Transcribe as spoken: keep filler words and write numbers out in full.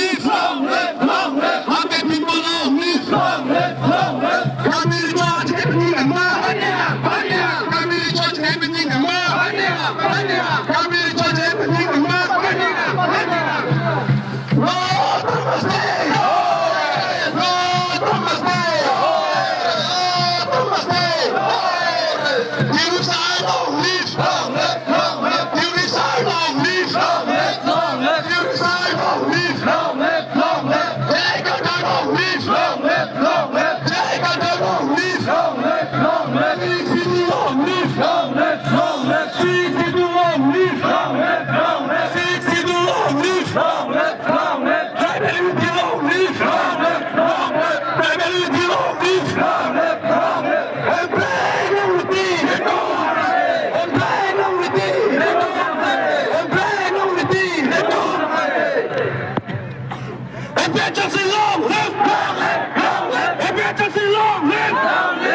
live! Long live! Long live! Hake people long live! Long live! Long live! Karbi Recho Aje Ke Pining Nangma! Karbi Recho Aje Ke Pining Nangma! Karbi Recho Aje Ke Pining Nangma! Lord Thomas Bey! Lord Thomas Bey! Lord Thomas Bey! Tiruksai long live! Long live! Long live! Tiruksai long live! Long live! Long live! Tiruksai long live! Long live! Long live! J I Kathar long live! Long live! Long live! J I Kathar long live! Long live! Long live! Sixth Schedule long live! Long live! Long live! Sixth Schedule long live! Long live! Long live! Sixth Schedule long live! Long live! Long live! Tribal unity long live! Long live! Long live! Tribal unity long live! Long live! Long live! Employee long live! Employee long live! Employee long live! A P H L C long live! Long live! Long live! A P H L C long live! Long live!